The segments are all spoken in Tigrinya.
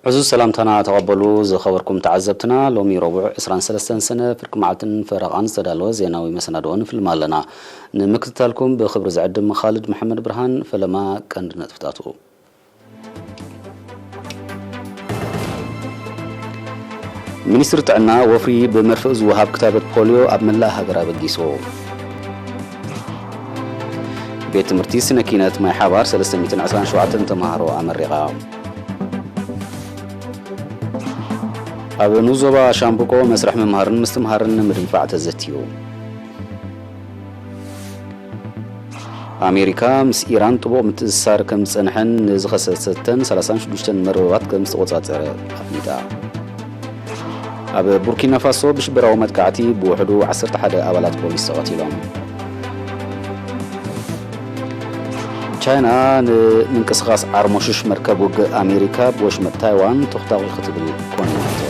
ዕዙዝ ሰላምታና ተቐበሉ ዝኸበርኩም ተዓዘብትና። ሎሚ ረቡዕ ዕስራን ሰለስተን ሰነ ፍርቂ መዓልትን ፈረቓን ዝተዳለወ ዜናዊ መሰናድኦ ንፍልም ኣለና። ንምክትታልኩም ብኽብሪ ዝዕድም ኻልድ መሓመድ ብርሃን። ፈለማ ቀንዲ ነጥብታቱ። ሚኒስትሪ ጥዕና ወፍሪ ብመርፍእ ዝወሃብ ክታበት ፖልዮ ኣብ መላእ ሃገር ኣበጊሱ። ቤት ትምህርቲ ስነ ኪነት ማይ ሓባር ሰለስተ ሚእትን ዕስራን ሸውዓተን ተምሃሮ ኣመሪቓ። ኣብ ንኡስ ዞባ ሻምብቆ መስርሕ ምምሃርን ምስትምሃርን ንምድንፋዕ ተዘትዩ። ኣሜሪካ ምስ ኢራን ጥቡቕ ምትእስሳር ከም ዝጸንሐን ንዝኸሰሰተን ሰላሳን ሽዱሽተን መርበባት ከም ዝተቖጻጸረ ኣፍሊጣ። ኣብ ቡርኪና ፋሶ ብሽበራዊ መጥቃዕቲ ብውሕዱ ዓሰርተ ሓደ ኣባላት ፖሊስ ተቐቲሎም። ቻይና ንምንቅስቓስ ዓርሞሽሽ መርከብ ውግእ ኣሜሪካ ብወሽመጥ ታይዋን ተኹታኺ ክትብል ኮኒናቶ።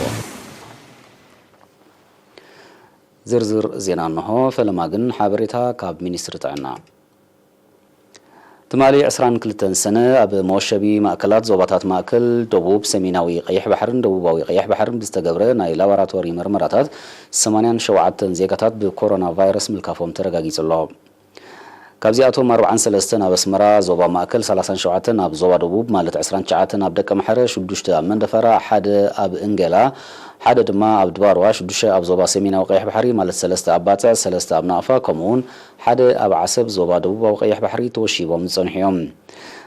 ዝርዝር ዜና እንሆ። ፈለማ ግን ሓበሬታ ካብ ሚኒስትሪ ጥዕና። ትማሊ ዕስራን ክልተን ሰነ ኣብ መወሸቢ ማእከላት ዞባታት ማእከል፣ ደቡብ፣ ሰሜናዊ ቀይሕ ባሕርን ደቡባዊ ቀይሕ ባሕርን ብዝተገብረ ናይ ላቦራቶሪ መርመራታት ሰማንያን ሸውዓተን ዜጋታት ብኮሮና ቫይረስ ምልካፎም ተረጋጊጹ ኣሎ። ካብዚኣቶም ኣርብዓን ሰለስተን ኣብ ኣስመራ ዞባ ማእከል፣ ሰላሳን ሸውዓተን ኣብ ዞባ ደቡብ ማለት ዕስራን ትሽዓተን ኣብ ደቀምሓረ፣ ሽዱሽተ ኣብ መንደፈራ፣ ሓደ ኣብ እንገላ፣ ሓደ ድማ ኣብ ድባርዋ፣ ሽዱሽተ ኣብ ዞባ ሰሜናዊ ቀይሕ ባሕሪ ማለት ሰለስተ ኣብ ባጽዕ፣ ሰለስተ ኣብ ናቕፋ ከምኡውን ሓደ ኣብ ዓሰብ ዞባ ደቡባዊ ቀይሕ ባሕሪ ተወሺቦም ዝጸንሑ እዮም።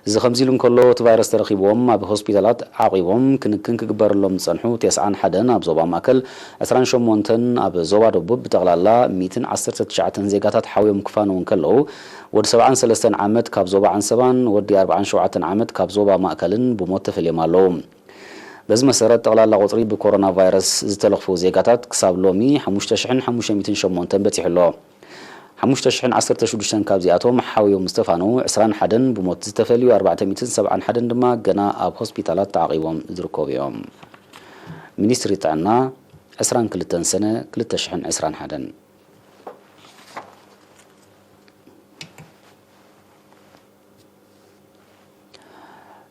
እዚ ከምዚ ኢሉ እንከሎ፣ እቲ ቫይረስ ተረኺብዎም ኣብ ሆስፒታላት ዓቒቦም ክንክን ክግበረሎም ዝጸንሑ ተስዓን ሓደን ኣብ ዞባ ማእከል፣ ዕስራን ሸሞንተን ኣብ ዞባ ደቡብ፣ ብጠቕላላ ሚእትን ዓሰርተ ትሽዓተን ዜጋታት ሓውዮም ክፋነዉ እንከለዉ፣ ወዲ ሰብዓን ሰለስተን ዓመት ካብ ዞባ ዓንሰባን ወዲ ኣርብዓን ሸውዓተን ዓመት ካብ ዞባ ማእከልን ብሞት ተፈልዮም ኣለዉ። በዚ መሰረት፣ ጠቕላላ ቁጽሪ ብኮሮና ቫይረስ ዝተለኽፉ ዜጋታት ክሳብ ሎሚ ሓሙሽተ ሽሕን ሓሙሽተ ሚእትን ሸሞንተን በጺሑ ኣሎ። ሓሙሽተ ሽሕን ዓሰርተ ሽዱሽተን ካብዚኣቶም ሓውዮም ዝተፋነዉ ዕስራን ሓደን፣ ብሞት ዝተፈልዩ ኣርባዕተ ሚእትን ሰብዓን ሓደን ድማ ገና ኣብ ሆስፒታላት ተዓቒቦም ዝርከቡ እዮም። ሚኒስትሪ ጥዕና፣ ዕስራን ክልተን ሰነ ክልተ ሽሕን ዕስራን ሓደን።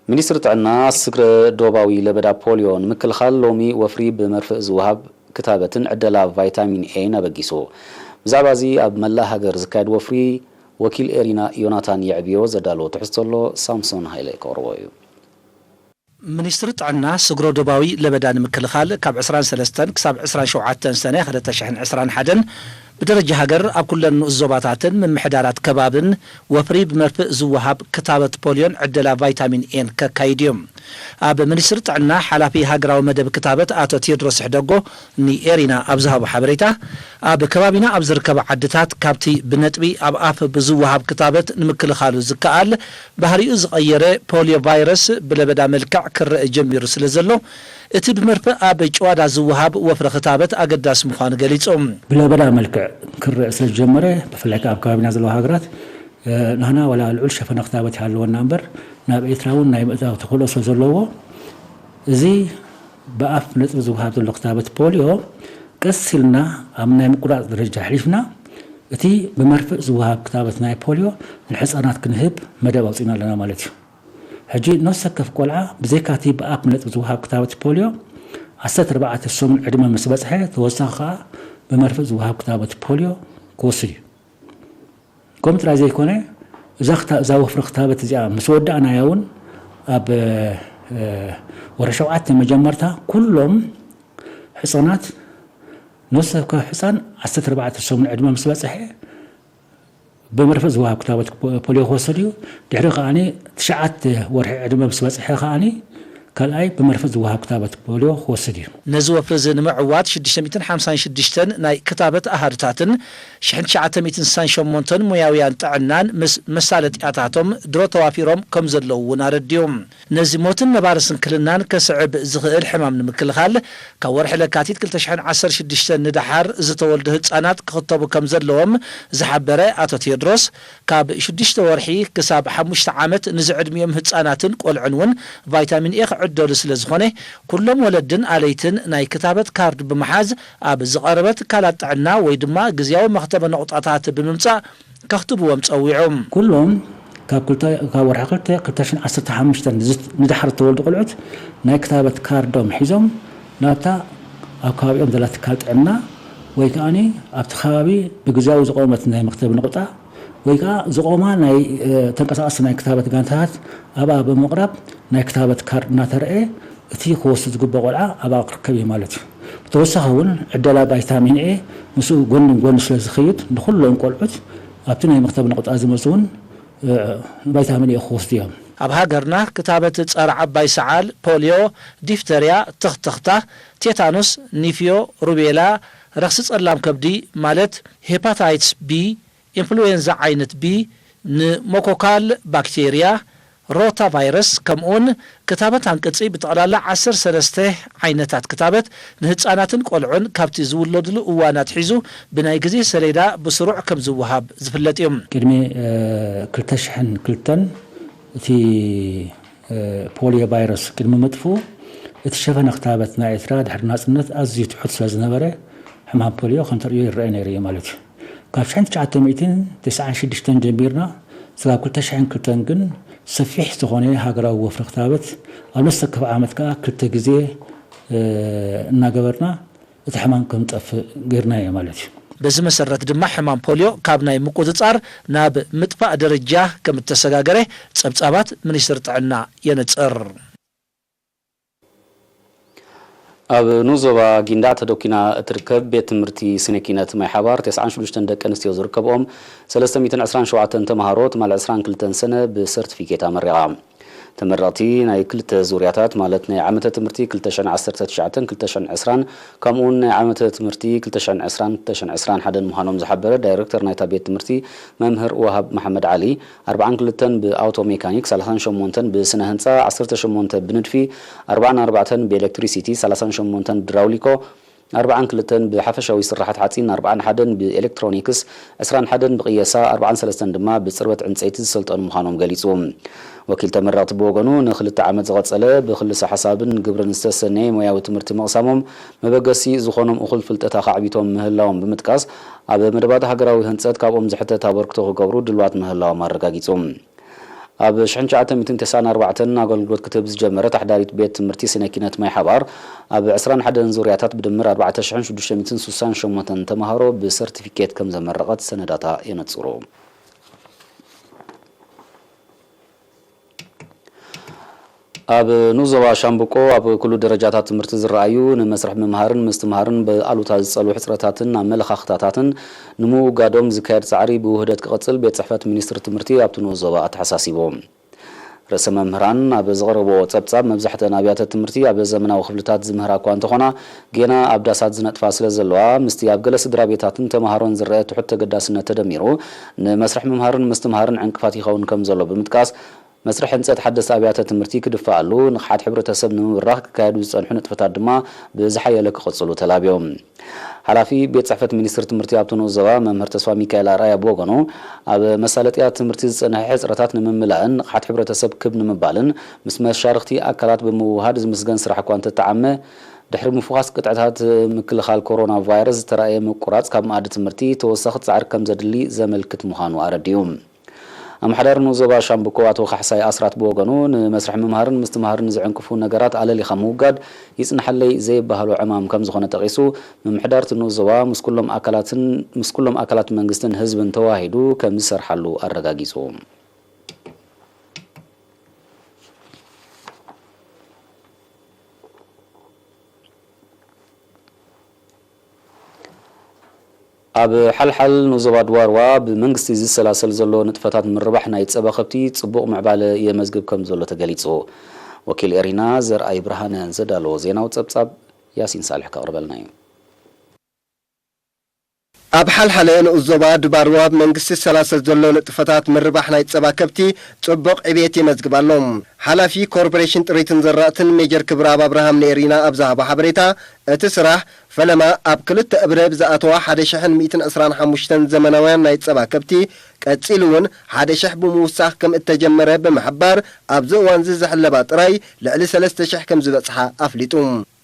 ሚኒስትሪ ጥዕና፣ ስግረ ዶባዊ ለበዳ ፖልዮ ንምክልኻል ሎሚ ወፍሪ ብመርፍእ ዝወሃብ ክታበትን ዕደላ ቫይታሚን ኤን ኣበጊሱ። ብዛዕባ እዚ ኣብ መላእ ሃገር ዝካየድ ወፍሪ ወኪል ኤሪና ዮናታን የዕብዮ ዘዳለዎ ትሕዝቶ ኣሎ፣ ሳምሶን ሃይለ ከቕርቦ እዩ። ሚኒስትሪ ጥዕና፣ ስግረ ዶባዊ ለበዳ ንምክልኻል ካብ ዕስራን ሰለስተን ክሳብ ዕስራን ሸውዓተን ሰነ ክልተ ሽሕን ዕስራን ሓደን ብደረጃ ሃገር ኣብ ኩለን ንኡስ ዞባታትን ምምሕዳራት ከባብን ወፍሪ ብመርፍእ ዝወሃብ ክታበት ፖልዮን ዕደላ ቫይታሚን ኤን ከካይድ እዩ። ኣብ ሚኒስትሪ ጥዕና ሓላፊ ሃገራዊ መደብ ክታበት ኣቶ ቴድሮስ ሕደጎ ንኤሪና ኣብ ዝሃቦ ሓበሬታ፣ ኣብ ከባቢና ኣብ ዝርከባ ዓድታት ካብቲ ብነጥቢ ኣብ ኣፍ ብዝወሃብ ክታበት ንምክልኻሉ ዝከኣል ባህሪኡ ዝቐየረ ፖልዮ ቫይረስ ብለበዳ መልክዕ ክረአ ጀሚሩ ስለ ዘሎ፣ እቲ ብመርፍእ ኣብ ጭዋዳ ዝወሃብ ወፍሪ ክታበት ኣገዳሲ ምዃኑ ገሊጹ። ብለበዳ መልክዕ ክረአ ስለ ዝጀመረ፣ ብፍላይ ከኣ ኣብ ከባቢና ዘለዋ ሃገራት፣ እ፣ ናህና ዋላ ልዑል ሸፈነ ክታበት ይሃለወና እምበር፣ ናብ ኤርትራ እውን ናይ ምእታው ተኽእሎ ስለ ዘለዎ፣ እዚ ብኣፍ ነጥቢ ዝወሃብ ዘሎ ክታበት ፖልዮ ቀስ ኢልና ኣብ ናይ ምቁራጽ ደረጃ ኣሕሊፍና፣ እቲ ብመርፍእ ዝወሃብ ክታበት ናይ ፖልዮ ንሕጻናት ክንህብ መደብ ኣውጺእና ኣለና ማለት እዩ። ሕጂ ነፍሲ ወከፍ ቆልዓ ብዘይካ እቲ ብኣፍ ነጥቢ ዝወሃብ ክታበት ፖልዮ ዓሰርተ ኣርባዕተ ሰሙን ዕድመ ምስ በጽሐ፣ ተወሳኺ ከኣ ብመርፍእ ዝወሃብ ክታበት ፖልዮ ክወስድ እዩ። ከምኡ ጥራይ ዘይኮነ፣ እዛ ክታ-፣ እዛ ወፍሪ ክታበት እዚኣ ምስ ወዳእናያ እውን ኣብ፣ እ፣ ወርሒ ሸውዓተ መጀመርታ ኩሎም ሕጻናት፣ ነፍሲ ወከፍ ሕጻን ዓሰርተ ኣርባዕተ ሰሙን ዕድመ ምስ በጽሐ ብመርፍእ ዝወሃብ ክታበት ፖ-፣ ፖልዮ ክወስድ እዩ። ድሕሪ ከኣኒ ትሽዓተ ወርሒ ዕድመ ምስ በጽሐ ከኣኒ ካልኣይ ብመርፍእ ዝወሃብ ክታበት ፖልዮ ክወስድ እዩ። ነዚ ወፍሪ እዚ ንምዕዋት ሽዱሽተ ሚእትን ሓምሳን ሽዱሽተን ናይ ክታበት ኣሃዱታትን ሽሕን ትሽዓተ ሚእትን ስሳን ሸሞንተን ሞያውያን ጥዕናን ምስ መሳለጥያታቶም ድሮ ተዋፊሮም ከም ዘለዉ እውን ኣረዲኡ። ነዚ ሞትን ነባሪ ስንክልናን ከስዕብ ዝኽእል ሕማም ንምክልኻል፣ ካብ ወርሒ ለካቲት ክልተ ሽሕን ዓሰርተ ሽዱሽተን ንደሓር ዝተወልዱ ህጻናት ክኽተቡ ከም ዘለዎም ዝሓበረ ኣቶ ቴድሮስ፣ ካብ ሽዱሽተ ወርሒ ክሳብ ሓሙሽተ ዓመት ንዝዕድሚኦም ህጻናትን ቆልዑን እውን ቫይታሚን ኤ ክዕደሉ ስለ ዝኾነ፣ ኩሎም ወለድን ኣለይትን ናይ ክታበት ካርድ ብምሓዝ ኣብ ዝቐረበ ትካላት ጥዕና ወይ ድማ ግዝያዊ መኽተቢ ነቑጣታት ብምምጻእ ከኽትብዎም ጸዊዑ። ኩሎም ካብ ክልተ ካብ ወርሒ ክልተ ክልተ ሽሕን ዓሰርተ ሓሙሽተን ንድሓር ዝተወልዱ ቆልዑት ናይ ክታበት ካርዶም ሒዞም ናብታ ኣብ ከባቢኦም ዘላ ትካል ጥዕና ወይ ከዓኒ ኣብቲ ከባቢ ብግዜያዊ ዝቖመት ናይ መክተብ ነቑጣ ወይ ከዓ ዝቖማ ናይ ተንቀሳቐስቲ ናይ ክታበት ጋንታታት ኣብኣ ብምቕራብ ናይ ክታበት ካርድ እናተረኤ እቲ ክወስድ ዝግብኦ ቆልዓ ኣብኣ ክርከብ እዩ ማለት እዩ። ብተወሳኺ እውን ዕደላ ቫይታሚን ኤ ምስኡ ጎኒ ንጎኒ ስለ ዝኸይድ ንኩሎም ቆልዑት ኣብቲ ናይ መክተብ ነቑጣ ዝመፁ እውን ቫይታሚን ኤ ክወስዱ እዮም። ኣብ ሃገርና ክታበት ጸረ ዓባይ ሰዓል፣ ፖልዮ፣ ዲፍተርያ፣ ትኽትኽታ፣ ቴታኑስ፣ ኒፍዮ፣ ሩቤላ፣ ረኽሲ ጸላም ከብዲ ማለት ሄፓታይትስ ቢ፣ ኢንፍሉዌንዛ ዓይነት ቢ፣ ንሞኮካል ባክቴርያ፣ ሮታ ቫይረስ ከምኡውን ክታበት ኣንቅጺ ብጠቕላላ ዓሰርተ ሰለስተ ዓይነታት ክታበት ንህጻናትን ቆልዑን ካብቲ ዝውለድሉ እዋን ኣትሒዙ ብናይ ግዜ ሰሌዳ ብስሩዕ ከም ዝወሃብ ዝፍለጥ እዩ። ቅድሚ ክልተ ሽሕን ክልተን እቲ ፖሊዮ ቫይረስ ቅድሚ ምጥፍኡ እቲ ሸፈነ ክታበት ናይ ኤርትራ ድሕሪ ናጽነት ኣዝዩ ትሑት ስለ ዝነበረ ሕማም ፖሊዮ ከም ተርእዮ ይረአ ነይሩ እዩ ማለት እዩ። ካብ ሽሕን ትሽዓተ ሚእትን ተስዓን ሽዱሽተን ጀሚርና ስጋብ ክልተ ሽሕን ክልተን ግን ሰፊሕ ዝኾነ ሃገራዊ ወፍሪ ክታበት ኣብ ነፍሲ ወከፍ ዓመት ከኣ ክልተ ግዜ እናገበርና እቲ ሕማም ከም ዝጠፍእ ገይርናዮ ማለት እዩ። በዚ መሰረት ድማ ሕማም ፖልዮ ካብ ናይ ምቁጽጻር ናብ ምጥፋእ ደረጃ ከም እተሰጋገረ ጸብጻባት ሚኒስትሪ ጥዕና የነጽር። ኣብ ንኡስ ዞባ ጊንዳዕ ተደኲና እትርከብ ቤት ትምህርቲ ስነ-ኪነት ማይ ሓባር ተስዓን ሽዱሽተን ደቂ ኣንስትዮ ዝርከብኦም ሰለስተ ሚእትን ዕስራን ሸውዓተን ተምሃሮ ትማሊ ዕስራን ክልተን ሰነ ብሰርቲፊኬት ኣመሪቓ። ተመረቕቲ ናይ ክልተ ዙርያታት ማለት ናይ ዓመተ ትምህርቲ ክልተ ሽሕን ዓሰርተ ትሽዓተን ክልተ ሽሕን ዕስራን ከምኡውን ናይ ዓመተ ትምህርቲ ክልተ ሽሕን ዕስራን ክልተ ሽሕን ዕስራን ሓደን ምዃኖም ዝሓበረ ዳይሬክተር ናይታ ቤት ትምህርቲ መምህር ወሃብ መሓመድ ዓሊ፣ ኣርብዓን ክልተን ብኣውቶ ሜካኒክ፣ ሰላሳን ሸሞንተን ብስነ ህንጻ፣ ዓሰርተ ሸሞንተ ብንድፊ፣ ኣርብዓን ኣርባዕተን ብኤሌክትሪሲቲ፣ ሰላሳን ሸሞንተን ብድራውሊኮ፣ ኣርብዓን ክልተን ብሓፈሻዊ ስራሓት ሓጺን፣ ኣርብዓን ሓደን ብኤሌክትሮኒክስ፣ ዕስራን ሓደን ብቕየሳ፣ ኣርብዓን ሰለስተን ድማ ብጽርበት ዕንጸይቲ ዝሰልጠኑ ምዃኖም ገሊጹ። ወኪል ተመረቕቲ ብወገኑ፣ ንኽልተ ዓመት ዝቐጸለ ብክልሰ ሓሳብን ግብርን ዝተሰነየ ሞያዊ ትምህርቲ ምቕሳሞም መበገሲ ዝኾኖም እኹል ፍልጠት ኣኻዕቢቶም ምህላዎም ብምጥቃስ፣ ኣብ መደባት ሃገራዊ ህንጸት ካብኦም ዝሕተት ኣበርክቶ ክገብሩ ድልዋት ምህላዎም ኣረጋጊጹ። ኣብ ሽሕን ትሽዓተ ሚእትን ተስዓን ኣርባዕተን ኣገልግሎት ክትህብ ዝጀመረት ኣሕዳሪት ቤት ትምህርቲ ስነ ኪነት ማይ ሓባር፣ ኣብ ዕስራን ሓደን ዙርያታት ብድምር ኣርባዕተ ሽሕን ሽዱሽተ ሚእትን ስሳን ሸሞንተን ተምሃሮ ብሰርቲፊኬት ከም ዘመረቐት ሰነዳታ የነጽሩ። ኣብ ንኡስ ዞባ ሻምብቆ ኣብ ኩሉ ደረጃታት ትምህርቲ ዝረኣዩ ንመስርሕ ምምሃርን ምስትምሃርን ብኣሉታ ዝጸልዉ ሕጽረታትን ኣመለኻኽታታትን ንምውጋዶም ዝካየድ ጻዕሪ ብውህደት ክቕጽል ቤት ጽሕፈት ሚኒስትሪ ትምህርቲ ኣብቲ ንኡስ ዞባ ኣተሓሳሲቡ። ርእሰ መምህራን ኣብ ዘቕረብዎ ጸብጻብ፣ መብዛሕተን ኣብያተ ትምህርቲ ኣብ ዘመናዊ ክፍልታት ዝምህራ እኳ እንተኾና፣ ጌና ኣብ ዳሳት ዝነጥፋ ስለ ዘለዋ፣ ምስቲ ኣብ ገለ ስድራ ቤታትን ተምሃሮን ዝረአ ትሑት ተገዳስነት ተደሚሩ፣ ንመስርሕ ምምሃርን ምስትምሃርን ዕንቅፋት ይኸውን ከም ዘሎ ብምጥቃስ፣ መስርሕ ህንጸት ሓደስቲ ኣብያተ ትምህርቲ ክድፈኣሉ፣ ንቕሓት ሕብረተሰብ ንምብራኽ ክካየዱ ዝጸንሑ ንጥፈታት ድማ ብዝሓየለ ክቕጽሉ ተላብዮም። ሓላፊ ቤት ጽሕፈት ሚኒስትሪ ትምህርቲ ኣብቲ ንኡስ ዞባ መምህር ተስፋ ሚካኤል ኣርኣያ ብወገኑ፣ ኣብ መሳለጥያ ትምህርቲ ዝጸንሐ ሕጽረታት ንምምላእን ንቕሓት ሕብረተሰብ ክብ ንምባልን ምስ መሻርኽቲ ኣካላት ብምውህሃድ ዝምስገን ስራሕ እኳ እንተተዓመ፣ ድሕሪ ምፍዃስ ቅጥዕታት ምክልኻል ኮሮና ቫይረስ ዝተራእየ ምቁራጽ ካብ መኣዲ ትምህርቲ ተወሳኺ ጻዕሪ ከም ዘድሊ ዘመልክት ምዃኑ ኣረዲኡ። ኣመሓዳሪ ንኡስ ዞባ ሻምብቆ ኣቶ ካሕሳይ ኣስራት ብወገኑ፣ ንመስርሕ ምምሃርን ምስትምሃርን ዝዕንቅፉ ነገራት ኣለሊኻ ምውጋድ ይጽንሓለይ ዘይበሃሎ ዕማም ከም ዝኾነ ጠቒሱ፣ ምምሕዳር እቲ ንኡስ ዞባ ምስ ኩሎም ኣካላትን፣ ምስ ኩሎም ኣካላት መንግስትን ህዝብን ተዋሂዱ ከም ዝሰርሓሉ ኣረጋጊጹ። ኣብ ሓልሓል ንኡስ ዞባ ድባርዋ ብመንግስቲ ዝሰላሰል ዘሎ ንጥፈታት ምርባሕ ናይ ጸባ ከብቲ ጽቡቕ ምዕባለ የመዝግብ ከም ዘሎ ተገሊጹ። ወኪል ኤሪና ዘርኣይ ብርሃነ ዘዳለዎ ዜናዊ ጸብጻብ ያሲን ሳልሕ ከቕርበልና እዩ። ኣብ ሓልሓለ ንኡስ ዞባ ድባርዋ ብመንግስቲ ዝሰላሰል ዘሎ ንጥፈታት ምርባሕ ናይ ጸባ ከብቲ ጽቡቕ ዕብየት የመዝግብ ኣሎ። ሓላፊ ኮርፖሬሽን ጥሪትን ዘራእትን ሜጀር ክብረኣብ ኣብርሃም ንኤሪና ኣብ ዝሃቦ ሓበሬታ፣ እቲ ስራሕ ፈለማ ኣብ ክልተ እብረ ብዝኣተዋ ሓደ ሽሕን ሚእትን ዕስራን ሓሙሽተን ዘመናውያን ናይ ጸባ ከብቲ፣ ቀጺሉ እውን ሓደ ሽሕ ብምውሳኽ ከም እተጀመረ ብምሕባር፣ ኣብዚ እዋንዚ ዝሕለባ ጥራይ ልዕሊ ሰለስተ ሽሕ ከም ዝበጽሓ ኣፍሊጡ።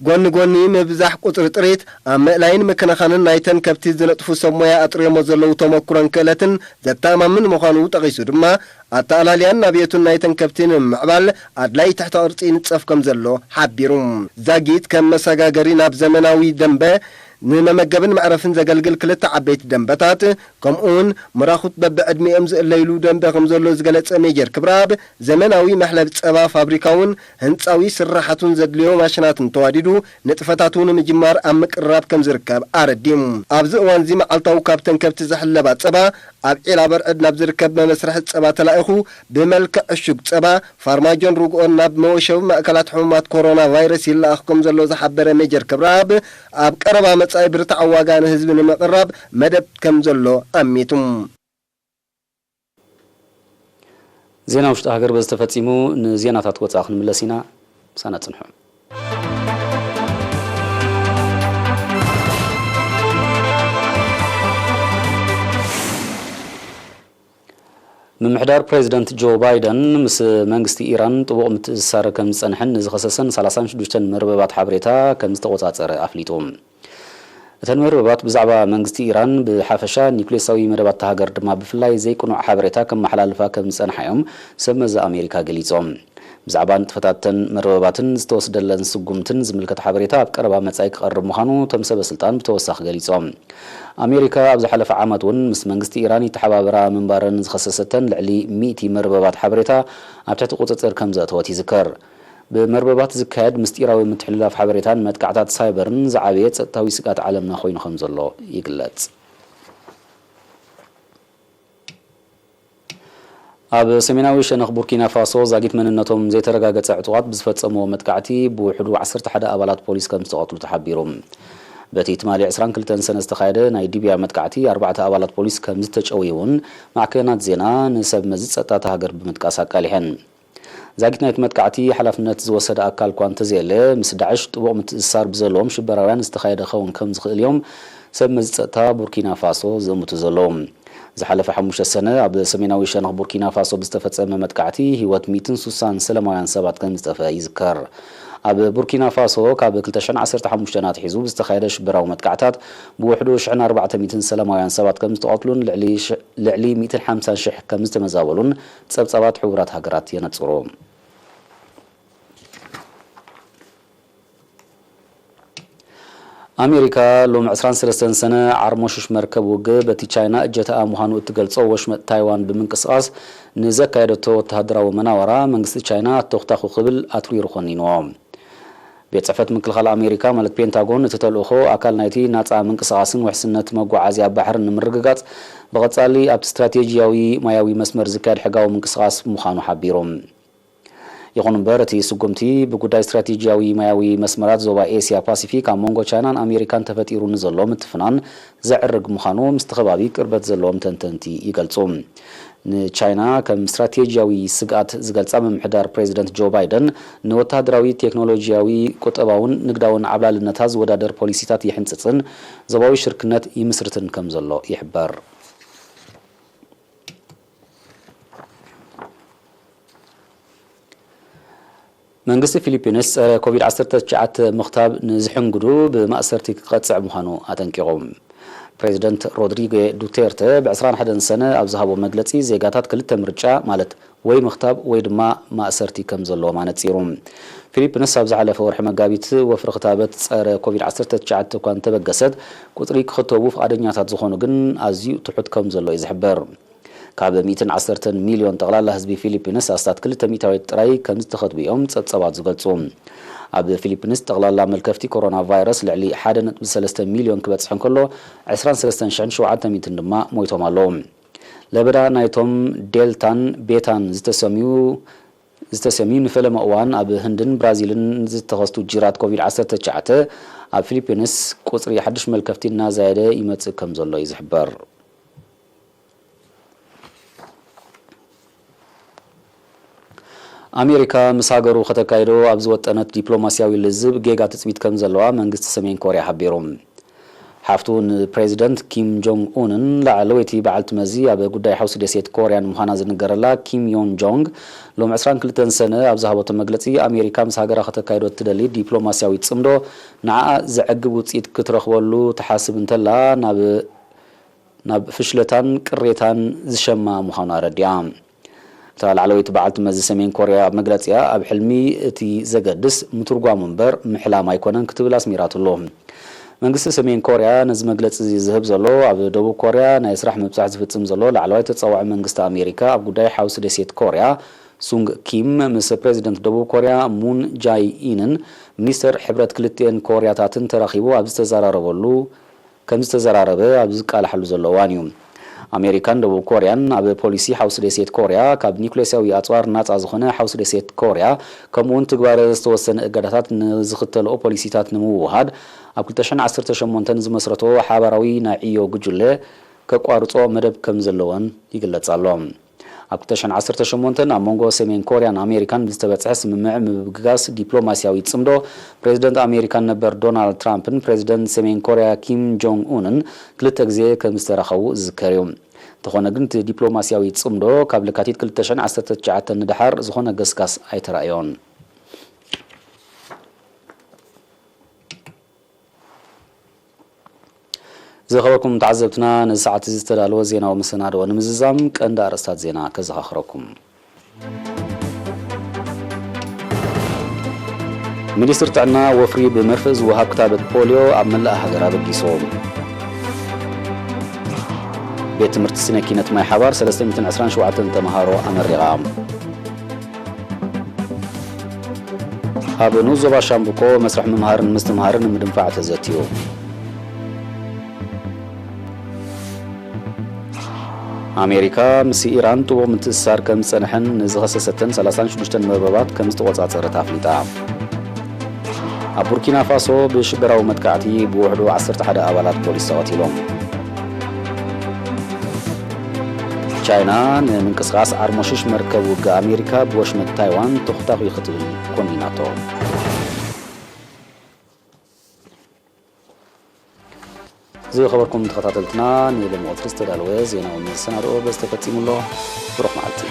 ጎኒ ጎኒ ምብዛሕ ቁጽሪ ጥሪት፣ ኣብ ምእላይን ምክንኻንን ናይተን ከብቲ ዝነጥፉ ሰብ ሞያ ኣጥርዮሞ ዘለዉ ተመኩሮን ክእለትን ዘተኣማምን ምዃኑ ጠቒሱ ድማ፣ ኣተኣላልያን ናብየቱን ናይተን ከብቲ ንምምዕባል ኣድላይ ትሕተ ቅርጺ ይንጸፍ ከም ዘሎ ሓቢሩ። ዛጊት ከም መሰጋገሪ ናብ ዘመናዊ ደንበ ንመመገብን መዕረፍን ዘገልግል ክልተ ዓበይቲ ደንበታት፣ ከምኡውን ምራኹት በብዕድሚኦም ዝእለይሉ ደንበ ከም ዘሎ ዝገለጸ ሜጀር ክብረኣብ፣ ዘመናዊ መሕለብ ጸባ ፋብሪካውን ህንጻዊ ስራሓቱን ዘድልዮ ማሽናትን ተዋዲዱ ንጥፈታቱ ንምጅማር ኣብ ምቅርራብ ከም ዝርከብ ኣረዲሙ። ኣብዚ እዋንዚ መዓልታዊ ካብተን ከብቲ ዝሕለባ ጸባ ኣብ ዒላ በርዕድ ናብ ዝርከብ መመስርሒ ጸባ ተላኢኹ ብመልክዕ ዕሹግ ጸባ፣ ፋርማጆን ርግኦን ናብ መወሸቢ ማእከላት ሕሙማት ኮሮና ቫይረስ ይለኣኽ ከም ዘሎ ዝሓበረ ሜጀር ክብረኣብ፣ ኣብ ቀረባ መጻኢ ብርትዓዊ ዋጋ ንህዝቢ ንምቕራብ መደብ ከም ዘሎ ኣሚቱ። ዜና ውሽጢ ሃገር በዚ ተፈጺሙ። ንዜናታት ወጻኢ ክንምለስ ኢና። ምሳና ጽንሑ። ምምሕዳር ፕሬዚደንት ጆ ባይደን ምስ መንግስቲ ኢራን ጥቡቕ ምትእስሳር ከም ዝጸንሐን ንዝኸሰሰን ሰላሳን ሽዱሽተን መርበባት ሓበሬታ ከም ዝተቖጻጸረ ኣፍሊጡ። እተን መርበባት ብዛዕባ መንግስቲ ኢራን ብሓፈሻ፣ ኒውክሌሳዊ መደባት እታ ሃገር ድማ ብፍላይ ዘይቅኑዕ ሓበሬታ ከመሓላልፋ ከም ዝጸንሓ እዮም ሰብ መዚ ኣሜሪካ ገሊጾም። ብዛዕባ ንጥፈታተን መርበባትን ዝተወስደለን ስጉምትን ዝምልከት ሓበሬታ ኣብ ቀረባ መጻኢ ክቐርብ ምዃኑ እቶም ሰበ ስልጣን ብተወሳኺ ገሊጾም። ኣሜሪካ ኣብ ዝሓለፈ ዓመት እውን ምስ መንግስቲ ኢራን ይተሓባበራ ምንባረን ዝኸሰሰተን ልዕሊ ሚእቲ መርበባት ሓበሬታ ኣብ ትሕቲ ቁጽጽር ከም ዘእተወት ይዝከር። ብመርበባት ዝካየድ ምስጢራዊ ምትሕልላፍ ሓበሬታን መጥቃዕታት ሳይበርን ዝዓበየ ጸጥታዊ ስግኣት ዓለምና ኮይኑ ከም ዘሎ ይግለጽ። ኣብ ሰሜናዊ ሸነኽ ቡርኪና ፋሶ ዛጊት መንነቶም ዘይተረጋገጸ ዕጡቓት ብዝፈጸምዎ መጥቃዕቲ ብውሕዱ ዓሰርተ ሓደ ኣባላት ፖሊስ ከም ዝተቐትሉ ተሓቢሩ። በቲ ትማሊ ዕስራን ክልተን ሰነ ዝተኻየደ ናይ ዲብያ መጥቃዕቲ ኣርባዕተ ኣባላት ፖሊስ ከም ዝተጨውዩ እውን ማዕከናት ዜና ንሰብ መዚ ጸጥታ እታ ሃገር ብምጥቃስ ኣቃሊሐን። ዛጊት ናይቲ መጥቃዕቲ ሓላፍነት ዝወሰደ ኣካል እኳ እንተዘየለ፣ ምስ ዳዕሽ ጥቡቕ ምትእስሳር ብዘለዎም ሽበራውያን ዝተኻየደ ክኸውን ከም ዝኽእል እዮም ሰብ መዚ ጸጥታ ቡርኪና ፋሶ ዝእምቱ ዘለዉ። ዝሓለፈ ሓሙሽተ ሰነ ኣብ ሰሜናዊ ሸነኽ ቡርኪና ፋሶ ብዝተፈጸመ መጥቃዕቲ ህይወት ሚእትን ሱሳን ሰላማውያን ሰባት ከም ዝጠፍአ ይዝከር። ኣብ ቡርኪና ፋሶ ካብ ክልተ ሽሕን ዓሰርተ ሓሙሽተን ኣትሒዙ ብዝተኻየደ ሽበራዊ መጥቃዕታት ብውሕዱ ሽሕን ኣርባዕተ ሚእትን ሰላማውያን ሰባት ከም ዝተቐትሉን ልዕሊ ሽ-፣ ልዕሊ ሚእትን ሓምሳን ሽሕ ከም ዝተመዛበሉን ጸብጻባት ሕቡራት ሃገራት የነጽሩ። ኣሜሪካ ሎም ዕስራን ሰለስተን ሰነ ዓርሞሽሽ መርከብ ውግእ በቲ ቻይና እጀታኣ ምዃኑ እትገልጾ ወሽመጥ ታይዋን ብምንቅስቓስ ንዘካየደቶ ወተሃደራዊ መናወራ መንግስቲ ቻይና ኣተኹታኹ ክብል ኣትሪሩ ኮኒንዎ። ቤት ጽሕፈት ምክልኻል ኣሜሪካ ማለት ፔንታጎን እቲ ተልእኾ ኣካል ናይቲ ናጻ ምንቅስቓስን ውሕስነት መጓዓዝያ ባሕርን ንምርግጋጽ ብቐጻሊ ኣብቲ ስትራቴጂያዊ ማያዊ መስመር ዝካየድ ሕጋዊ ምንቅስቓስ ምዃኑ ሓቢሩ። ይኹን እምበር፣ እቲ ስጉምቲ ብጉዳይ ስትራቴጂያዊ ማያዊ መስመራት ዞባ ኤስያ ፓሲፊክ ኣብ መንጎ ቻይናን ኣሜሪካን ተፈጢሩ ንዘሎ ምትፍናን ዘዕርግ ምዃኑ ምስቲ ከባቢ ቅርበት ዘለዎም ተንተንቲ ይገልጹ። ንቻይና ከም ስትራቴጂያዊ ስግኣት ዝገልጻ ምምሕዳር ፕሬዚደንት ጆ ባይደን፣ ንወተሃደራዊ፣ ቴክኖሎጂያዊ፣ ቁጠባውን ንግዳውን ዓብላልነታ ዝወዳደር ፖሊሲታት ይሕንጽጽን ዞባዊ ሽርክነት ይምስርትን ከም ዘሎ ይሕበር። መንግስቲ ፊሊፒንስ ጸረ ኮቪድ ዓሰርተ ትሽዓተ ምኽታብ ንዝሕንግዱ ብማእሰርቲ ክቐጽዕ ምዃኑ ኣጠንቂቑ። ፕሬዚደንት ሮድሪጎ ዱቴርተ ብ ዕስራን ሓደን ሰነ ኣብ ዝሃቦ መግለጺ፣ ዜጋታት ክልተ ምርጫ፣ ማለት ወይ ምኽታብ ወይ ድማ ማእሰርቲ ከም ዘለዎም ኣነጺሩ። ፊሊፒንስ ኣብ ዝሓለፈ ወርሒ መጋቢት ወፍሪ ክታበት ጸረ ኮቪድ ዓሰርተ ትሽዓተ እኳ እንተበገሰት፣ ቁጽሪ ክኽተቡ ፍቓደኛታት ዝኾኑ ግን ኣዝዩ ትሑት ከም ዘሎ እዩ ዝሕበር። ካብ ሚእትን ዓሰርተን ሚልዮን ጠቕላላ ህዝቢ ፊሊፒንስ ኣስታት ክልተ ሚእታዊት ጥራይ ከም ዝተኸትቡ እዮም ጸብጸባት ዝገልጹ። ኣብ ፊሊፒንስ ጠቕላላ መልከፍቲ ኮሮና ቫይረስ ልዕሊ ሓደ ነጥቢ ሰለስተ ሚልዮን ክበጽሕ እንከሎ፣ ዕስራን ሰለስተን ሽሕን ሸውዓተ ሚእትን ድማ ሞይቶም ኣለዉ። ለበዳ ናይቶም ዴልታን ቤታን ዝተሰምዩ፣ ዝተሰምዩ ንፈለማ እዋን ኣብ ህንድን ብራዚልን ዝተኸስቱ ጅራት ኮቪድ ዓሰርተ ትሽዓተ ኣብ ፊሊፒንስ ቁጽሪ ሓድሽ መልከፍቲ እናዛየደ ይመጽእ ከም ዘሎ እዩ ዝሕበር። ኣሜሪካ ምስ ሃገሩ ከተካይዶ ኣብ ዝወጠነት ዲፕሎማስያዊ ልዝብ ጌጋ ትጽቢት ከም ዘለዋ መንግስቲ ሰሜን ኮርያ ሓቢሩ። ሓፍቱ ንፕሬዚደንት ኪም ጆንግ ኡንን ላዕለወይቲ በዓልቲ መዚ ኣብ ጉዳይ ሓውሲ ደሴት ኮርያን ምዃና ዝንገረላ ኪም ዮን ጆንግ ሎም ዕስራን ክልተን ሰነ ኣብ ዝሃበቶ መግለጺ፣ ኣሜሪካ ምስ ሃገራ ከተካይዶ እትደሊ ዲፕሎማስያዊ ጽምዶ ንዓኣ ዘዕግብ ውጽኢት ክትረኽበሉ ትሓስብ እንተላ ናብ ናብ ፍሽለታን ቅሬታን ዝሸማ ምዃኑ ኣረዲኣ። እታ ላዕለወይቲ በዓልቲ መዚ ሰሜን ኮርያ ኣብ መግለጺኣ፣ ኣብ ሕልሚ እቲ ዘገድስ ምትርጓሙ እምበር ምሕላም ኣይኮነን ክትብል ኣስሚራትሉ። መንግስቲ ሰሜን ኮርያ ነዚ መግለጺ እዚ ዝህብ ዘሎ፣ ኣብ ደቡብ ኮርያ ናይ ስራሕ ምብጻሕ ዝፍጽም ዘሎ ላዕለዋይ ተጻዋዒ መንግስቲ ኣሜሪካ ኣብ ጉዳይ ሓውሲ ደሴት ኮርያ፣ ሱንግ ኪም፣ ምስ ፕሬዚደንት ደቡብ ኮርያ ሙን ጃይ ኢንን ሚኒስተር ሕብረት ክልቲኤን ኮርያታትን ተራኺቡ ኣብ ዝተዘራረበሉ ከም ዝተዘራረበ ኣብ ዝቃላሓሉ ዘሎ እዋን እዩ። ኣሜሪካን ደቡብ ኮርያን ኣብ ፖሊሲ ሓውሲ ደሴት ኮርያ ካብ ኒውክሌሳዊ ኣጽዋር ናጻ ዝኾነ ሓውሲ ደሴት ኮርያ፣ ከምኡውን ትግባረ ዝተወሰነ እገዳታት ንዝኽተልኦ ፖሊሲታት ንምውሃድ ኣብ ክልተ ሽሕን ዓሰርተ ሸሞንተን ዝመስረቶ ሓባራዊ ናይ ዕዮ ጉጅለ ከቋርጾ መደብ ከም ዘለወን ይግለጽ ኣሎ። ኣብ ክልተ ሽሕን ዓሰርተ ሸሞንተን ኣብ መንጎ ሰሜን ኮርያን ኣሜሪካን ብዝተበጽሐ ስምምዕ ምብግጋስ ዲፕሎማስያዊ ጽምዶ፣ ፕሬዚደንት ኣሜሪካን ነበር ዶናልድ ትራምፕን ፕሬዚደንት ሰሜን ኮርያ ኪም ጆንግ ኡንን ክልተ ግዜ ከም ዝተራኸቡ ዝዝከር እዩ። እንተኾነ ግን እቲ ዲፕሎማስያዊ ጽምዶ ካብ ለካቲት ክልተ ሽሕን ዓሰርተ ትሽዓተን ንደሓር ዝኾነ ገስጋስ ኣይተራእዮን። ዝኸበርኩም ተዓዘብትና፣ ነዚ ሰዓት እዚ ዝተዳለወ ዜናዊ መሰናድኦ ንምዝዛም ቀንዲ ኣርእስታት ዜና ከዘኻኽረኩም። ሚኒስትር ጥዕና ወፍሪ ብመርፍእ ዝወሃብ ክታበት ፖልዮ ኣብ መላእ ሃገር ኣበጊሱ። ቤት ትምህርቲ ስነ ኪነት ማይ ሓባር ሰለስተ ሚእትን ዕስራን ሸውዓተን ተምሃሮ ኣመሪቓ። ኣብ ንኡስ ዞባ ሻምብቆ መስርሕ ምምሃርን ምስትምሃርን ንምድንፋዕ ተዘትዩ። ኣሜሪካ ምስ ኢራን ጥቡቕ ምትእስሳር ከም ዝጸንሐን ንዝኸሰሰተን ሰላሳን ሽዱሽተን መርበባት ከም ዝተቖጻጸረት ኣፍሊጣ። ኣብ ቡርኪና ፋሶ ብሽበራዊ መጥቃዕቲ ብውሕዱ ዓሰርተ ሓደ ኣባላት ፖሊስ ተቐቲሎም። ቻይና ንምንቅስቓስ ዓርሞሽሽ መርከብ ውግእ ኣሜሪካ ብወሽመጥ ታይዋን ተኹታኹ ክትብል ኮኒናቶ። ዝኸበርኩም ተኸታተልትና፣ ንሎሚ ዕለት ዝተዳለወ ዜናዊ መሰናድኦ በዚ ተፈጺሙ ኣሎ። ብሩኽ መዓልቲ።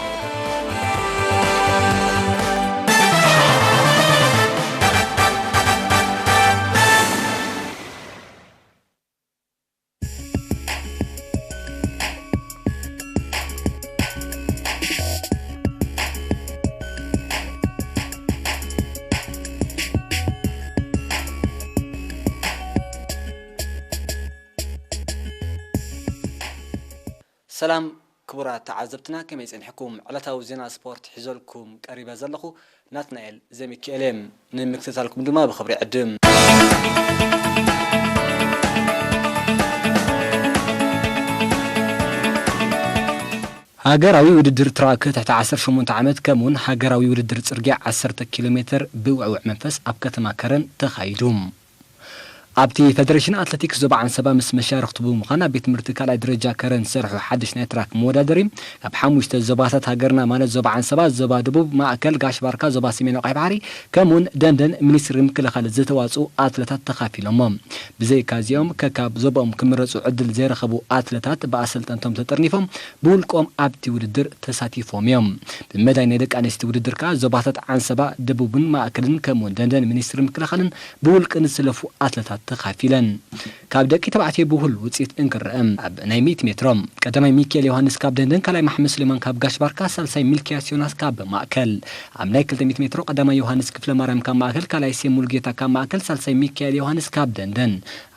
ሰላም ክቡራት ተዓዘብትና፣ ከመይ ጸኒሕኩም? ዕለታዊ ዜና ስፖርት ሒዘልኩም ቀሪበ ዘለኹ ናትናኤል ዘሚካኤል እየ። ንምክትታልኩም ድማ ብኽብሪ ዕድም። ሃገራዊ ውድድር ትራክ ትሕቲ ዓሰርተ ሸሞንተ ዓመት ከምኡውን ሃገራዊ ውድድር ጽርግያ ዓሰርተ ኪሎ ሜትር ብውዕውዕ መንፈስ ኣብ ከተማ ከረን ተኻይዱ። ኣብቲ ፌደሬሽን ኣትሌቲክስ ዞባ ዓንሰባ ምስ መሻርኽቱ ብምዃን ኣብ ቤት ትምህርቲ ካልኣይ ደረጃ ከረን ዝሰርሑ ሓድሽ ናይ ትራክ መወዳደሪ ካብ ሓሙሽተ ዞባታት ሃገርና ማለት ዞባ ዓንሰባ፣ ዞባ ደቡብ፣ ማእከል፣ ጋሽ ባርካ፣ ዞባ ሰሜን ቀይሕ ባሕሪ ከምኡውን ደንደን ሚኒስትሪ ምክልኻል ዝተዋፅኡ ኣትለታት ተኻፊሎሞ። ብዘይካ እዚኦም ከካብ ዞባኦም ክምረፁ ዕድል ዘይረኸቡ ኣትለታት ብኣሰልጠንቶም ተጠርኒፎም ብውልቆም ኣብቲ ውድድር ተሳቲፎም እዮም። ብመዳይ ናይ ደቂ ኣንስትዮ ውድድር ከኣ ዞባታት ዓንሰባ፣ ደቡብን ማእከልን ከምኡውን ደንደን ሚኒስትሪ ምክልኻልን ብውልቂ ንዝሰለፉ ኣትለታት ተኻፊለን። ካብ ደቂ ተባዕትዮ ብውህሉል ውፅኢት እንክረአ ኣብ ናይ ሚእቲ ሜትሮ ቀዳማይ ሚካኤል ዮሃንስ ካብ ደንደን፣ ካልኣይ ማሕመድ ሱሌማን ካብ ጋሽ ባርካ፣ ሳልሳይ ሚልክያስ ዮናስ ካብ ማእከል። ኣብ ናይ ክልተ ሚእቲ ሜትሮ ቀዳማይ ዮሃንስ ክፍለ ማርያም ካብ ማእከል፣ ካልኣይ ሴም ሙሉጌታ ካብ ማእከል፣ ሳልሳይ ሚካኤል ዮሃንስ ካብ ደንደን።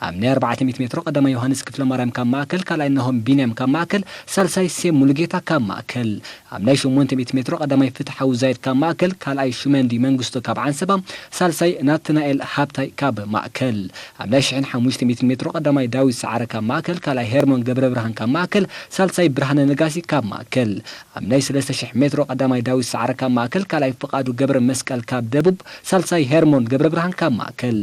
ኣብ ናይ ኣርባዕተ ሚእቲ ሜትሮ ቀዳማይ ዮሃንስ ክፍለ ማርያም ካብ ማእከል፣ ካልኣይ ናሆም ቢንያም ካብ ማእከል፣ ሳልሳይ ሴም ሙሉጌታ ካብ ማእከል። ኣብ ናይ ሸሞንተ ሚእቲ ሜትሮ ቀዳማይ ፍትሓዊ ዛይድ ካብ ማእከል፣ ካልኣይ ሹመንዲ መንግስቶ ካብ ዓንሰባ፣ ሳልሳይ ናትናኤል ሃብታይ ካብ ማእከል። ኣብ ናይ ሽሕን ሓሙሽተ ሚእትን ሜትሮ ቀዳማይ ዳዊት ሰዓረ ካብ ማእከል፣ ካልኣይ ሄርሞን ገብረ ብርሃን ካብ ማእከል፣ ሳልሳይ ብርሃነ ነጋሲ ካብ ማእከል። ኣብ ናይ ሰለስተ ሽሕ ሜትሮ ቀዳማይ ዳዊት ሰዓረ ካብ ማእከል፣ ካልኣይ ፍቓዱ ገብረ መስቀል ካብ ደቡብ፣ ሳልሳይ ሄርሞን ገብረ ብርሃን ካብ ማእከል።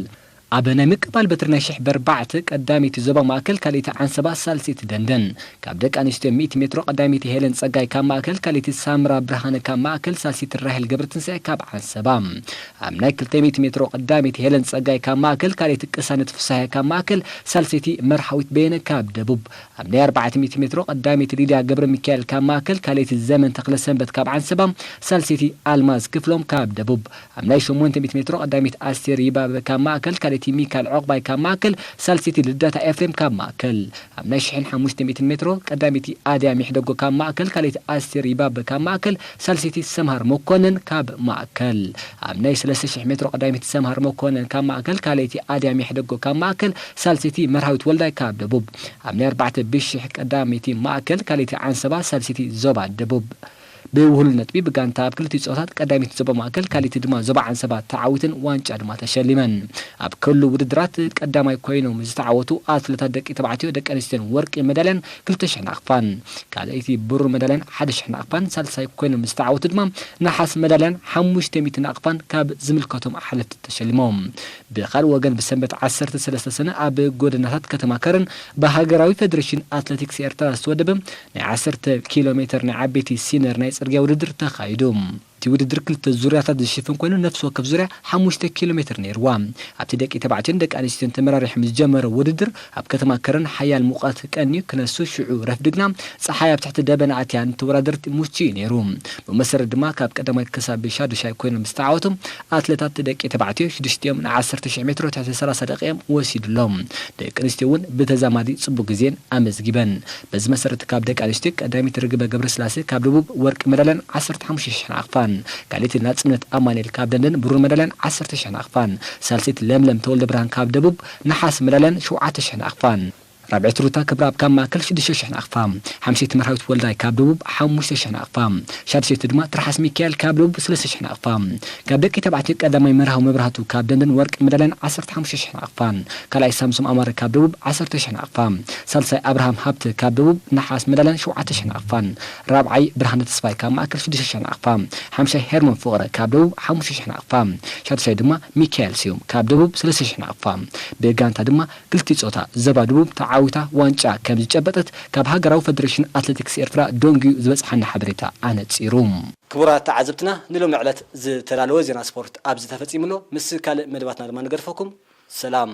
ኣብ ናይ ምቅባል በትሪ ናይ ሽሕ ብኣርባዕተ ቀዳመይቲ ዞባ ማእከል፣ ካልኣይቲ ዓንሰባ፣ ሳልሰይቲ ደንደን። ካብ ደቂ ኣንስትዮ ሚእቲ ሜትሮ ቀዳመይቲ ሄለን ጸጋይ ካብ ማእከል፣ ካልኣይቲ ሳምራ ብርሃነ ካብ ማእከል፣ ሳልሰይቲ ራሄል ገብረትንሳኤ ካብ ዓንሰባ። ኣብ ናይ ክልተ ሚእቲ ሜትሮ ቀዳመይቲ ሄለን ጸጋይ ካብ ማእከል፣ ካልኣይቲ ቅሳነት ፍሳሄ ካብ ማእከል፣ ሳልሰይቲ መርሃዊት በየነ ካብ ደቡብ። ኣብ ናይ ኣርባዕተ ሚእቲ ሜትሮ ቀዳመይቲ ሊድያ ገብረ ሚካኤል ካብ ማእከል፣ ካልኣይቲ ዘመን ተኽለ ሰንበት ካብ ዓንሰባ፣ ሳልሰይቲ ኣልማዝ ክፍሎም ካብ ደቡብ። ኣብ ናይ ሸሞንተ ሚእቲ ሜትሮ ቀዳመይቲ ኣስቴር ይባበ ካብ ማእከል፣ ቀዳመይቲ ሚካል ዑቕባይ ካብ ማእከል፣ ሳልሰይቲ ልደታ ኤፍሬም ካብ ማእከል። ኣብ ናይ ሽሕን ሓሙሽተ ሚእትን ሜትሮ ቀዳመይቲ ኣድያም ይሕደጎ ካብ ማእከል፣ ካልኣይቲ ኣስቴር ይባበ ካብ ማእከል፣ ሳልሰይቲ ሰምሃር መኮነን ካብ ማእከል። ኣብ ናይ ሰለስተ ሽሕ ሜትሮ ቀዳመይቲ ሰምሃር መኮነን ካብ ማእከል፣ ካልኣይቲ ኣድያም ይሕደጎ ካብ ማእከል፣ ሳልሰይቲ መርሃዊት ወልዳይ ካብ ደቡብ። ኣብ ናይ ኣርባዕተ ብሽሕ ቀዳመይቲ ማእከል፣ ካልኣይቲ ዓንሰባ፣ ሳልሰይቲ ዞባ ደቡብ። ብውህሉል ነጥቢ ብጋንታ ኣብ ክልቲኡ ጾታት ቀዳመይቲ ዞባ ማእከል፣ ካልኣይቲ ድማ ዞባ ዓንሰባ ተዓዊተን ዋንጫ ድማ ተሸሊመን። ኣብ ኩሉ ውድድራት ቀዳማይ ኮይኖም ዝተዓወቱ ኣትሌታት ደቂ ተባዕትዮ ደቂ ኣንስትዮን ወርቂ መዳልያን ክልተ ሽሕ ናቕፋን፣ ካልኣይቲ ብሩር መዳልያን ሓደ ሽሕ ናቕፋን፣ ሳልሳይ ኮይኖም ዝተዓወቱ ድማ ነሓስ መዳልያን ሓሙሽተ ሚእቲ ናቕፋን ካብ ዝምልከቶም ሓለፍቲ ተሸሊሞም። ብኻልእ ወገን ብሰንበት ዓሰርተ ሰለስተ ሰነ ኣብ ጎደናታት ከተማ ከረን ብሃገራዊ ፌደሬሽን ኣትሌቲክስ ኤርትራ ዝተወደበ ናይ ዓሰርተ ኪሎ ሜትር ናይ ዓበይቲ ሲነር ናይ ጽርግያ ውድድር ተኻይዱ። እቲ ውድድር ክልተ ዙርያታት ዝሽፍን ኮይኑ፣ ነፍሲ ወከፍ ዙርያ ሓሙሽተ ኪሎ ሜትር ነይርዋ። ኣብቲ ደቂ ተባዕትዮን ደቂ ኣንስትዮን ተመራሪሖም ዝጀመረ ውድድር፣ ኣብ ከተማ ከረን ሓያል ሙቐት ቀንዩ ክነሱ፣ ሽዑ ረፍዲ ግና ጸሓይ ኣብ ትሕቲ ደበና ኣትያ ንተወዳደርቲ ምቹእ እዩ ነይሩ። ብመሰረት ድማ ካብ ቀዳማይ ክሳብ ሻዱሻይ ኮይኖም ዝተዓወቱ ኣትሌታት ደቂ ተባዕትዮ ሽዱሽቲኦም ን ዓሰርተ ሽሕ ሜትሮ ትሕቲ ሰላሳ ደቂቕ እዮም ወሲድሎም። ደቂ ኣንስትዮ እውን ብተዛማዲ ጽቡቕ ግዜን ኣመዝጊበን። በዚ መሰረት ካብ ደቂ ኣንስትዮ ቀዳሚት ርግበ ገብረስላሴ ካብ ደቡብ ወርቂ መዳልያን ዓሰርተ ሓሙሽተ ሽሕ ናቕፋን፣ ካልኣይቲ ናጽነት ኣማኑኤል ካብ ደንደን ብሩር መዳልያን ዓሰርተ ሽሕ ናቕፋን፣ ሳልሰይቲ ለምለም ተወልደ ብርሃን ካብ ደቡብ ነሓስ መዳልያን ሸውዓተ ሽሕ ናቕፋን፣ ራብዐይቲ ሩታ ክብረኣብ ካብ ማእከል ሽዱሽተ ሽሕ ናቕፋ፣ ሓምሸይቲ መርሃዊት ወልዳይ ካብ ደቡብ ሓሙሽተ ሽሕ ናቕፋ፣ ሻድሸይቲ ድማ ትርሓስ ሚካኤል ካብ ደቡብ ሰለስተ ሽሕ ናቕፋ። ካብ ደቂ ተባዕትዮ ቀዳማይ መርሃዊ መብራህቱ ካብ ደንደን ወርቂ መዳልያን ዓሰርተ ሓሙሽተ ሽሕ ናቕፋን፣ ካልኣይ ሳምሶም ኣማረ ካብ ደቡብ ዓሰርተ ሽሕ ናቕፋ፣ ሳልሳይ ኣብርሃም ሃብተ ካብ ደቡብ ነሓስ መዳልያን ሸውዓተ ሽሕ ናቕፋን፣ ራብዓይ ብርሃነ ተስፋይ ካብ ማእከል ሽዱሽተ ሽሕ ናቕፋ፣ ሓምሻይ ሄርሞን ፍቕረ ካብ ደቡብ ሓሙሽተ ሽሕ ናቕፋ፣ ሻድሻይ ድማ ሚካኤል ስዩም ካብ ደቡብ ሰለስተ ሽሕ ናቕፋ። ብጋንታ ድማ ክልቲኡ ጾታ ዞባ ደቡብ ተዓዊታ ዋንጫ ከም ዝጨበጠት ካብ ሃገራዊ ፈደሬሽን ኣትሌቲክስ ኤርትራ ደንጉዩ ዝበጽሓና ሓበሬታ ኣነጺሩ። ክቡራት ተዓዘብትና፣ ንሎሚ ዕለት ዝተዳለወ ዜና ስፖርት ኣብዚ ተፈጺሙ ኣሎ። ምስ ካልእ መደባትና ድማ ንገድፈኩም። ሰላም።